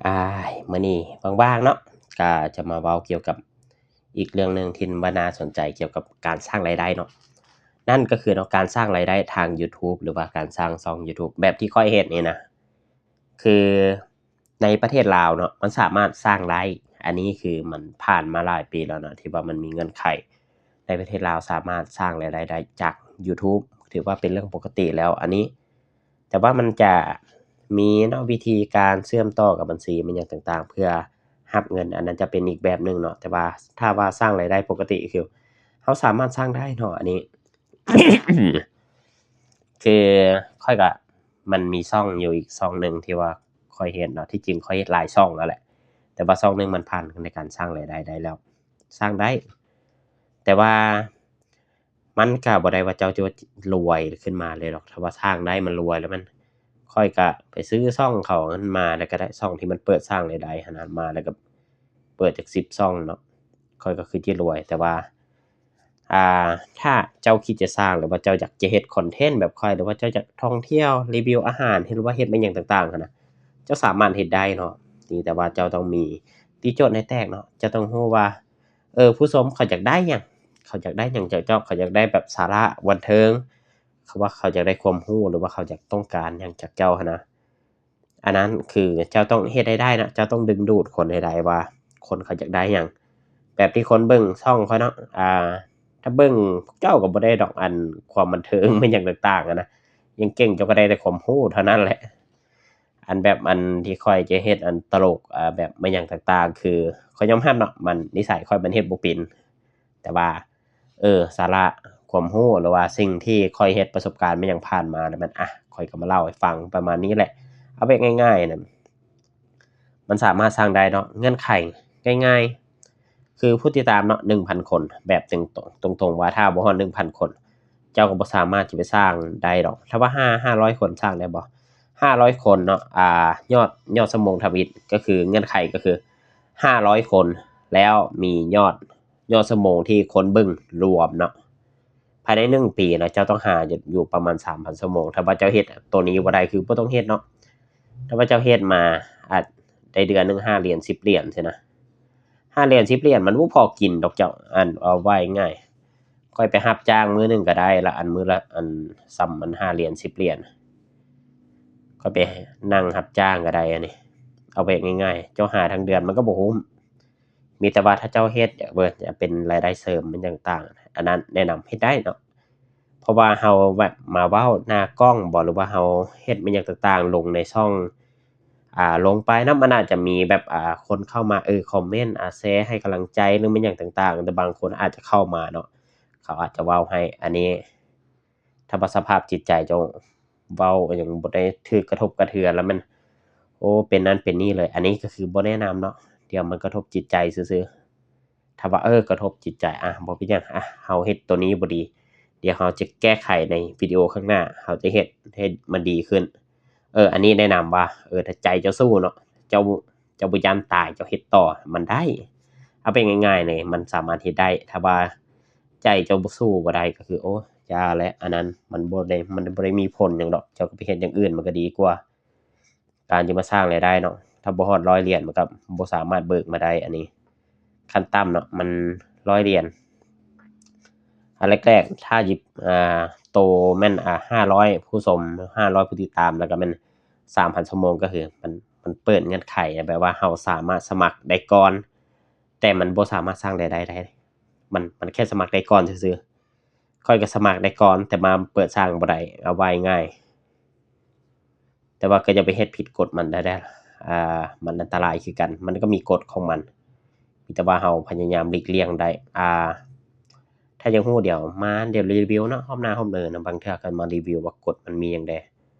ອ້າຍ ມື້ນີ້ວ່າງໆເນາະ ກະຈະມາເວົ້າກ່ຽວກັບອີກເລື່ອງໜຶ່ງທີ່ວ່າໜ້າສົນໃຈກ່ຽວກັບການສ້າງລາຍໄດ້ເນາະ ນັ້ນກໍຄືເນາະ ການສ້າງລາຍໄດ້ທາງ YouTube ຫຼືວ່າການສ້າງຊ່ອງ YouTube ແບບທີ່ຂ້ອຍເຮັດນີ້ນະ ຄືໃນປະເທດລາວເນາະ ມັນສາມາດສ້າງໄດ້ ອັນນີ້ຄືມັນຜ່ານມາຫຼາຍປີແລ້ວເນາະ ທີ່ວ່າມັນມີເງື່ອນໄຂ ໃນປະເທດລາວສາມາດສ້າງລາຍໄດ້ໄດ້ຈາກ YouTube ຖືວ່າເປັນເລື່ອງປົກກະຕິແລ້ວ ອັນນີ້ ແຕ່ວ່າມັນຈະມີເນາະ ວິທີການເຊື່ອມຕໍ່ກັບບັນຊີ ແມ່ນຫຍັງຕ່າງໆ ເພື່ອຮັບເງິນ ອັນນັ້ນຈະເປັນອີກແບບໜຶ່ງເນາະ ແຕ່ວ່າຖ້າວ່າສ້າງລາຍໄດ້ປົກກະຕິ ຄືເຮົາສາມາດສ້າງໄດ້ເນາະ ອັນນີ້ ຄືຂ້ອຍກະ ມັນມີຊ່ອງຢູ່ອີກຊ່ອງໜຶ່ງທີ່ວ່າຂ້ອຍເຮັດເນາະ ທີ່ຈິງຂ້ອຍເຮັດຫຼາຍຊ່ອງແລ້ວແຫຼະ ແຕ່ວ່າຊ່ອງໜຶ່ງມັນຜ່ານໃນການສ້າງລາຍໄດ້ໄດ້ແລ້ວ ສ້າງໄດ້ ແຕ່ວ່າ ມັນກະບໍ່ໄດ້ວ່າເຈົ້າຈະລວຍຂຶ້ນມາເລີຍດອກ ຖ້າວ່າສ້າງໄດ້ມັນລວຍແລ້ວມັນ ຂ້ອຍກະໄປຊື້ຊ່ອງເຂົານັ້ນມາ ແລ້ວກະໄດ້ຊ່ອງທີ່ມັນເປີດສ້າງລາຍໄດ້ຫັ້ນນະມາ ແລ້ວກະເປີດຈັກສິບຊ່ອງເນາະ ຂ້ອຍກະຄືຈະລວຍ ແຕ່ວ່າ ອ່າ ຖ້າເຈົ້າຄິດຈະສ້າງ ຫຼືວ່າເຈົ້າຢາກຈະເຮັດຄອນເທັນແບບຂ້ອຍ ຫຼືວ່າເຈົ້າຢາກທ່ອງທ່ຽວ ຣີວິວອາຫານ ຫຼືວ່າເຮັດແມ່ນຫຍັງຕ່າງໆຫັ້ນນະ ເຈົ້າສາມາດເຮັດໄດ້ເນາະ ທີ່ ແຕ່ວ່າເຈົ້າຕ້ອງມີ ຕີໂຈດໃຫ້ແຕກເນາະ ເຈົ້າຕ້ອງຮູ້ວ່າ ເອີ ຜູ້ຊົມເຂົາຢາກໄດ້ຫຍັງ ເຂົາຢາກໄດ້ຫຍັງຈາກເຈົ້າ ເຂົາຢາກໄດ້ແບບສາລະບັນເທີງ ເຂົາວ່າເຂົາຢາກໄດ້ຄວາມຮູ້ ຫຼືວ່າເຂົາຢາກຕ້ອງການຫຍັງຈາກເຈົ້າຫັ້ນນະ ອັນນັ້ນຄືເຈົ້າຕ້ອງເຮັດໃຫ້ໄດ້ນະ ເຈົ້າຕ້ອງດຶງດູດຄົນໃຫ້ໄດ້ວ່າຄົນເຂົາຢາກໄດ້ຫຍັງ ແບບທີ່ຄົນເບິ່ງຊ່ອງຂ້ອຍເນາະ ອ່າ ຖ້າເບິ່ງເຈົ້າກໍບໍ່ໄດ້ດອກ ອັນຄວາມບັນເທີງແມ່ນຫຍັງຕ່າງໆຫັ້ນນະ ຢ່າງເກັ່ງເຈົ້າກໍໄດ້ແຕ່ຄວາມຮູ້ເທົ່ານັ້ນແຫຼະ ອັນແບບ ອັນທີ່ຂ້ອຍຈະເຮັດ ອັນຕະຫຼົກ ອ່າ ແບບແມ່ນຫຍັງຕ່າງໆ ຄືຂ້ອຍຍອມຮັບເນາະ ມັນ ນິໄສຂ້ອຍມັນເຮັດບໍ່ເປັນ ແຕ່ວ່າ ເອີ ສາລະຄວາມຮູ້ ຫຼືວ່າສິ່ງທີ່ຂ້ອຍເຮັດ ປະສົບການແມ່ນຫຍັງຜ່ານມາ ແລ້ວມັນ ອ່ະ ຂ້ອຍກໍມາເລົ່າໃຫ້ຟັງປະມານນີ້ແຫຼະ ເອົາແບບງ່າຍໆນັ້ນ ມັນສາມາດສ້າງໄດ້ເນາະ ເງື່ອນໄຂງ່າຍໆ ຄືຜູ້ຕິດຕາມເນາະ ໜຶ່ງພັນຄົນ ແບບເຕັງ ຕົງໆວ່າຖ້າບໍ່ຮອດໜຶ່ງພັນຄົນ ເຈົ້າກໍບໍ່ສາມາດຈະໄປສ້າງໄດ້ດອກ ຖ້າວ່າຫ້າ ຫ້າຮ້ອຍຄົນສ້າງໄດ້ບໍ່? ຫ້າຮ້ອຍຄົນເນາະ ອ່າ ຍອດ ຍອດຊົ່ວໂມງທຳອິດ ກໍຄືເງື່ອນໄຂກໍຄືຫ້າຮ້ອຍຄົນ ແລ້ວມີຍອດ ຍອດຊົ່ວໂມງທີ່ຄົນເບິ່ງລວມເນາະ ພາຍໃນໜຶ່ງປີເນາະ ເຈົ້າຕ້ອງຫາຢູ່ປະມານສາມພັນຊົ່ວໂມງ ຖ້າວ່າເຈົ້າເຮັດໂຕນີ້ບໍ່ໄດ້ ຄືບໍ່ຕ້ອງເຮັດເນາະ ຖ້າວ່າເຈົ້າເຮັດມາ ອາດໄດ້ເດືອນໜຶ່ງຫ້າຫຼຽນ ສິບຫຼຽນຊີ້ນະ ຫ້າຫຼຽນ ສິບຫຼຽນ ມັນບໍ່ພໍກິນດອກເຈົ້າ ອັນ ເວົ້າວ່າງ່າຍ ຂ້ອຍໄປຮັບຈ້າງມື້ໜຶ່ງກໍໄດ້ລະ ອັນ ມື້ລະ ອັນ ສ່ຳອັນ ຫ້າຫຼຽນ ສິບຫຼຽນ ຂ້ອຍໄປນັ່ງຮັບຈ້າງກໍໄດ້ ອັນນີ້ ເອົາແບບງ່າຍໆ ເຈົ້າຫາທັງເດືອນມັນກໍບໍ່ຄຸ້ມ ມີແຕ່ວ່າຖ້າເຈົ້າເຮັດ ເອີ ເປັນລາຍໄດ້ເສີມ ແມ່ນຫຍັງຕ່າງໆ ອັນນັ້ນແນະນຳເຮັດໄດ້ເນາະ ເພາະວ່າເຮົາແບບມາເວົ້າໜ້າກ້ອງບໍ ຫຼືວ່າເຮົາເຮັດແມ່ນຫຍັງຕ່າງໆ ລົງໃນຊ່ອງ ອ່າ ລົງໄປນຳ ມັນອາດຈະມີແບບ ອ່າ ຄົນເຂົ້າມາ ເອີ ຄອມເມັນ ອ່າ ແຊໃຫ້ກຳລັງໃຈ ຫຼືແມ່ນຫຍັງຕ່າງໆ ແຕ່ບາງຄົນອາດຈະເຂົ້າມາເນາະ ເຂົາອາດຈະເວົ້າໃຫ້ ອັນນີ້ ຖ້າວ່າສະພາບຈິດໃຈເຈົ້າເວົ້າຫຍັງບໍ່ໄດ້ຖືກກະທົບກະເທືອນ ແລ້ວມັນ ໂອ້ ເປັນນັ້ນເປັນນີ້ເລີຍ ອັນນີ້ກໍຄືບໍ່ແນະນຳເນາະ ດຽວມັນກະທົບຈິດໃຈຊື່ໆ ຖ້າວ່າ ເອີ ກະທົບຈິດໃຈ ອ່ະ ບໍ່ເປັນຫຍັງ ອ່ະ ເຮົາເຮັດໂຕນີ້ບໍ່ດີ ດຽວເຮົາຈະແກ້ໄຂໃນວິດີໂອຂ້າງໜ້າ ເຮົາຈະເຮັດໃຫ້ມັນດີຂຶ້ນ ເອີ ອັນນີ້ແນະນຳວ່າ ເອີ ຖ້າໃຈເຈົ້າສູ້ເນາະ ເຈົ້າ ເຈົ້າບໍ່ຢ້ານຕາຍ ເຈົ້າເຮັດຕໍ່ ມັນໄດ້ ເອົາໄປງ່າຍໆເລີຍ ມັນສາມາດເຮັດໄດ້ ຖ້າວ່າໃຈເຈົ້າບໍ່ສູ້ບໍ່ໄດ້ ກໍຄື ໂອ້ ຢ່າແຫຼະ ອັນນັ້ນມັນບໍ່ໄດ້ ມັນບໍ່ໄດ້ມີຜົນຫຍັງດອກ ເຈົ້າກໍໄປເຮັດຢ່າງອື່ນມັນກໍດີກວ່າ ການຈະມາສ້າງລາຍໄດ້ເນາະ ຖ້າບໍ່ຮອດຮ້ອຍຫຼຽນ ມັນກໍບໍ່ສາມາດເບີກມາໄດ້ ອັນນີ້ ຂັ້ນຕ່ຳເນາະ ມັນຮ້ອຍຫຼຽນ ອັນແລກໆ ຖ້າຫຍິບ ອ່າ ໂຕແມ່ນ ອ່າ ຫ້າຮ້ອຍຜູ້ຊົມ ຫ້າຮ້ອຍຜູ້ຕິດຕາມ ແລ້ວກໍແມ່ນສາມພັນຊົ່ວໂມງ ກໍຄືມັນ ມັນເປີດເງື່ອນໄຂ ແບບວ່າເຮົາສາມາດສະໝັກໄດ້ກ່ອນ ແຕ່ມັນບໍ່ສາມາດສ້າງລາຍໄດ້ໄດ້ ມັນ ມັນແຄ່ສະໝັກໄດ້ກ່ອນຊື່ໆ ຂ້ອຍກໍສະໝັກໄດ້ກ່ອນ ແຕ່ມາເປີດສ້າງບໍ່ໄດ້ ເອົາວ່າງ່າຍ ແຕ່ວ່າກໍຢ່າໄປເຮັດຜິດກົດມັນໄດ້ ອ່າ ມັນອັນຕະລາຍຄືກັນ ມັນກໍມີກົດຂອງມັນ ມີແຕ່ວ່າເຮົາພະຍາຍາມຫຼີກລ່ຽງໄດ້ ອ່າ ຖ້າຢາກຮູ້ ດຽວມາ ດຽວຣີວິວເນາະ ຮອບໜ້າຮອບເນີນະ ບາງເທື່ອກໍມາຣີວິວວ່າກົດມັນມີຫຍັງແດ່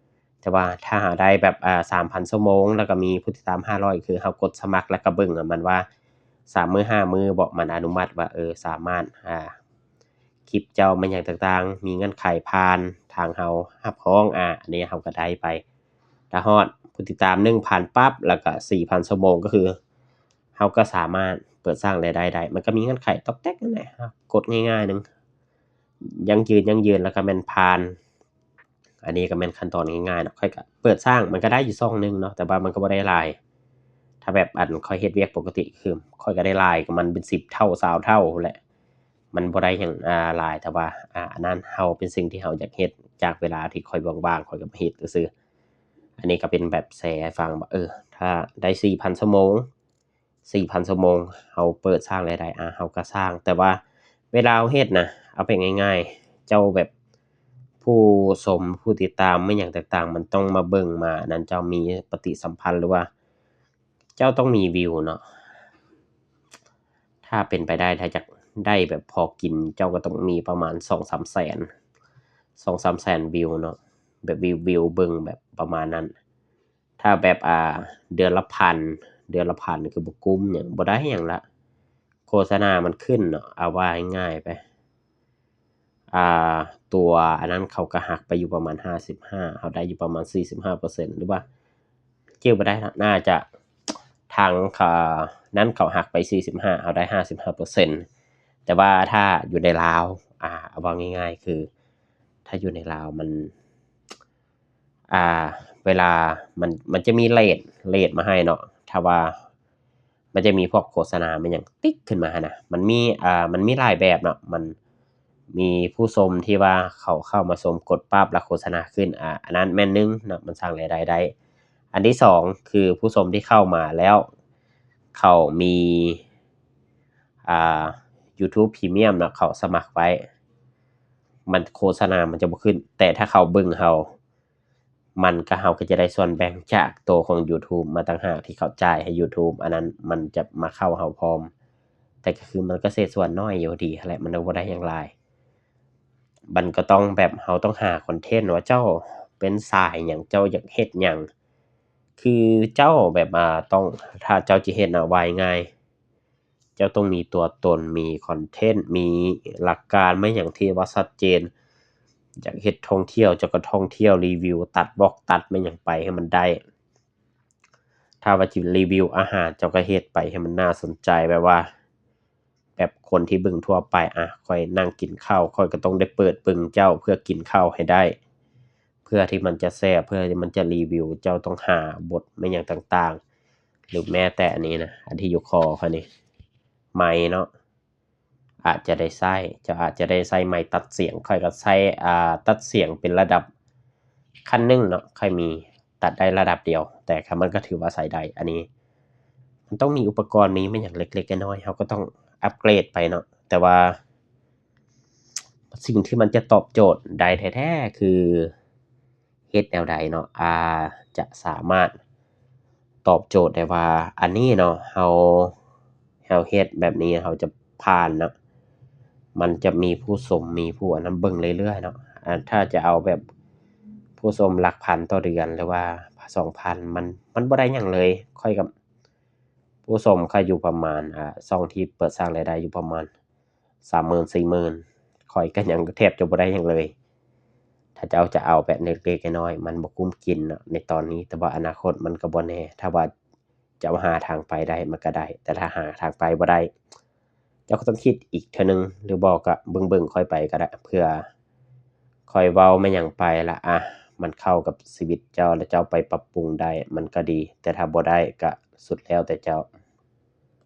ແຕ່ວ່າຖ້າຫາໄດ້ແບບ ອ່າ ສາມພັນຊົ່ວໂມງ ແລ້ວກໍມີຜູ້ຕິດຕາມຫ້າຮ້ອຍ ຄືເຮົາກົດສະໝັກ ແລ້ວກໍເບິ່ງມັນວ່າ ສາມມື້ ຫ້າມື້ບໍ ມັນອະນຸມັດວ່າ ເອີ ສາມາດ ອ່າ ຄລິບເຈົ້າແມ່ນຫຍັງຕ່າງໆ ມີເງື່ອນໄຂຜ່ານ ທາງເຮົາຮັບຮອງ ອາ ອັນນີ້ເຮົາກໍໄດ້ໄປ ຖ້າຮອດຜູ້ຕິດຕາມໜຶ່ງພັນປັບ ແລ້ວກໍສີ່ພັນຊົ່ວໂມງ ກໍຄືເຮົາກໍສາມາດເປີດສ້າງລາຍໄດ້ໄດ້ ມັນກໍມີເງື່ອນໄຂຕອກແຕກນັ້ນແຫຼະ ກົດງ່າຍໆໜຶ່ງ ຢັ້ງຢືນ ຢັ້ງຢືນ ແລ້ວກໍແມ່ນຜ່ານ ອັນນີ້ກໍແມ່ນຂັ້ນຕອນງ່າຍໆເນາະ ຂ້ອຍກໍເປີດສ້າງ ມັນກໍໄດ້ຢູ່ຊ່ອງໜຶ່ງເນາະ ແຕ່ວ່າມັນກໍບໍ່ໄດ້ຫຼາຍ ຖ້າແບບອັນຂ້ອຍເຮັດວຽກປົກກະຕິ ຄືຂ້ອຍກໍໄດ້ຫຼາຍກວ່າມັນເປັນສິບເທົ່າ ຊາວເທົ່າພຸ້ນແຫຼະ. ມັນບໍ່ໄດ້ຫຍັງ ອ່າ ຫຼາຍ ແຕ່ວ່າ ອ່າ ອັນນັ້ນເຮົາເປັນສິ່ງທີ່ເຮົາຢາກເຮັດ ຈາກເວລາທີ່ຂ້ອຍວ່າງໆ ຂ້ອຍກໍມາເຮັດຊື່ໆ. ອັນນີ້ກໍເປັນແບບແຊໃຫ້ຟັງວ່າ ເອີ ຖ້າໄດ້ສີ່ພັນຊົ່ວໂມງ ສີ່ພັນຊົ່ວໂມງ ເຮົາເປີດສ້າງລາຍໄດ້ ອ່າ ເຮົາກໍສ້າງ. ແຕ່ວ່າເວລາເຮົາເຮັດນະ ເອົາໄປງ່າຍໆ ເຈົ້າແບບຜູ້ຊົມ ຜູ້ຕິດຕາມ ແມ່ນຫຍັງຕ່າງໆ ມັນຕ້ອງມາເບິ່ງ ມາອັນນັ້ນ ເຈົ້າມີປະຕິສຳພັນ ຫຼືວ່າເຈົ້າຕ້ອງມີວິວເນາະ. ຖ້າເປັນໄປໄດ້ ຖ້າຢາກໄດ້ແບບພໍກິນ ເຈົ້າກໍຕ້ອງມີປະມານສອງສາມແສນ ສອງສາມແສນວິວເນາະ ແບບວິວ ວິວເບິ່ງແບບປະມານນັ້ນ. ຖ້າແບບ ອ່າ ເດືອນລະພັນ ເດືອນລະພັນ ຄືບໍ່ກຸ້ມຫຍັງ ບໍ່ໄດ້ຫຍັງລະ ໂຄສະນາມັນຂຶ້ນເນາະ. ເອົາວ່າງ່າຍໆໄປ ອ່າ ຕົວອັນນັ້ນເຂົາກໍຫັກໄປຢູ່ປະມານຫ້າສິບຫ້າ ເຮົາໄດ້ຢູ່ປະມານສີ່ສິບຫ້າເປີເຊັນ ຫຼືວ່າຈື່ບໍ່ໄດ້ລະ ໜ້າຈະທາງ ອ່າ ນັ້ນເຂົາຫັກໄປສີ່ສິບຫ້າ ເຮົາໄດ້ຫ້າສິບຫ້າເປີເຊັນ. ແຕ່ວ່າຖ້າຢູ່ໃນລາວ ອ່າ ເອົາເວົ້າງ່າຍໆ ຄືຖ້າຢູ່ໃນລາວມັນ ອ່າ ເວລາມັນ ມັນຈະມີເຣດ ເຣດມາໃຫ້ເນາະ. ຖ້າວ່າມັນຈະມີພວກໂຄສະນາແມ່ນຫຍັງຕິກຂຶ້ນມາຫັ້ນນະ ມັນມີ ອ່າ ມັນມີຫຼາຍແບບເນາະ. ມັນມີຜູ້ຊົມທີ່ວ່າເຂົາເຂົ້າມາຊົມ ກົດປັບ ແລ້ວໂຄສະນາຂຶ້ນ ອ່າ ອັນນັ້ນແມ່ນໜຶ່ງເນາະ ມັນສ້າງລາຍໄດ້ໄດ້. ອັນທີສອງ ຄືຜູ້ຊົມທີ່ເຂົ້າມາແລ້ວ ເຂົາມີ ອ່າ YouTube Premium ເນາະ ເຂົາສະໝັກໄວ້ ມັນໂຄສະນາມັນຈະບໍ່ຂຶ້ນ. ແຕ່ຖ້າເຂົາເບິ່ງເຮົາ ມັນກໍ ເຮົາກໍຈະໄດ້ສ່ວນແບ່ງຈາກໂຕຂອງ YouTube ມາຕ່າງຫາກ ທີ່ເຂົາຈ່າຍໃຫ້ YouTube ອັນນັ້ນມັນຈະມາເຂົ້າເຮົາພ້ອມ. ແຕ່ກໍຄືມັນກໍເສດສ່ວນໜ້ອຍຢູ່ດີແຫຼະ ມັນກໍບໍ່ໄດ້ຫຍັງຫຼາຍ. ມັນກໍຕ້ອງແບບ ເຮົາຕ້ອງຫາຄອນເທັນວ່າເຈົ້າເປັນສາຍຫຍັງ ເຈົ້າຢາກເຮັດຫຍັງ ຄືເຈົ້າແບບ ອ່າ ຕ້ອງ ຖ້າເຈົ້າຈະເຮັດນະ ວ່າງ່າຍໆ ເຈົ້າຕ້ອງມີຕົວຕົນ ມີຄອນເທັນ ມີຫຼັກການ ມີຫຍັງທີ່ວ່າຊັດເຈນ. ຢາກເຮັດທ່ອງທ່ຽວ ເຈົ້າກໍທ່ອງທ່ຽວ ຣີວິວ ຕັດບລັອກ ຕັດແມ່ນຫຍັງໄປໃຫ້ມັນໄດ້. ຖ້າວ່າຈະຣີວິວອາຫານ ເຈົ້າກໍເຮັດໄປໃຫ້ມັນໜ້າສົນໃຈ ແບບວ່າ ແບບຄົນທີ່ເບິ່ງທົ່ວໄປ ອາ ຂ້ອຍນັ່ງກິນເຂົ້າ ຂ້ອຍກໍຕ້ອງໄດ້ເປີດເບິ່ງເຈົ້າ ເພື່ອກິນເຂົ້າໃຫ້ໄດ້ ເພື່ອທີ່ມັນຈະແຊບ ເພື່ອທີ່ມັນຈະຣີວິວ ເຈົ້າຕ້ອງຫາບົດແມ່ນຫຍັງຕ່າງໆ ຫຼືແມ້ແຕ່ອັນນີ້ນະ ອັນທີ່ຢູ່ຄໍຂ້ອຍນີ້ ໄມເນາະ ອາດຈະໄດ້ໃຊ້ ເຈົ້າອາດຈະໄດ້ໃຊ້ໄມຕັດສຽງ. ຂ້ອຍກໍໃຊ້ ອ່າ ຕັດສຽງເປັນລະດັບຂັ້ນໜຶ່ງເນາະ ຂ້ອຍມີ ຕັດໄດ້ລະດັບດຽວ ແຕ່ກໍ ມັນກໍຖືວ່າໃຊ້ໄດ້. ອັນນີ້ມັນຕ້ອງມີອຸປະກອນ ມີແມ່ນຫຍັງເລັກໆນ້ອຍໆ ເຮົາກໍຕ້ອງອັບເກຣດໄປເນາະ. ແຕ່ວ່າສິ່ງທີ່ມັນຈະຕອບໂຈດໄດ້ແທ້ໆ ຄືເຮັດແນວໃດເນາະ ອ່າ ຈະສາມາດຕອບໂຈດໄດ້ວ່າ ອັນນີ້ເນາະ ເຮົາ ເຮົາເຮັດແບບນີ້ ເຮົາຈະຜ່ານເນາະ ມັນຈະມີຜູ້ຊົມ ມີຜູ້ອັນນັ້ນເບິ່ງເລື້ອຍໆເນາະ. ອ່າ ຖ້າຈະເອົາແບບຜູ້ຊົມຫຼັກພັນຕໍ່ເດືອນ ຫຼືວ່າສອງພັນ ມັນ ມັນບໍ່ໄດ້ຫຍັງເລີຍ. ຂ້ອຍກັບ ຜູ້ຊົມຂ້ອຍຢູ່ປະມານ ອ່າ ຊ່ອງທີ່ເປີດສ້າງລາຍໄດ້ຢູ່ປະມານສາມໝື່ນ ສີ່ໝື່ນ ຂ້ອຍກໍຍັງແທບຈະບໍ່ໄດ້ຫຍັງເລີຍ. ຖ້າເຈົ້າຈະເອົາແບບເລັກໆນ້ອຍໆ ມັນບໍ່ກຸ້ມກິນເນາະໃນຕອນນີ້ ແຕ່ວ່າອະນາຄົດມັນກໍບໍ່ແນ່ ຖ້າວ່າເຈົ້າຫາທາງໄປໄດ້ມັນກໍໄດ້ ແຕ່ຖ້າຫາທາງໄປບໍ່ໄດ້ ເຈົ້າກໍຕ້ອງຄິດອີກເທື່ອໜຶ່ງ ຫຼືບໍ່ກໍເບິ່ງໆຄ່ອຍໄປກໍໄດ້ ເພື່ອຄ່ອຍເວົ້າແມ່ນຫຍັງໄປລະ ອາ ມັນເຂົ້າກັບຊີວິດເຈົ້າ ແລະເຈົ້າໄປປັບປຸງໄດ້ ມັນກໍດີ ແຕ່ຖ້າບໍ່ໄດ້ກໍສຸດແລ້ວແຕ່ເຈົ້າ.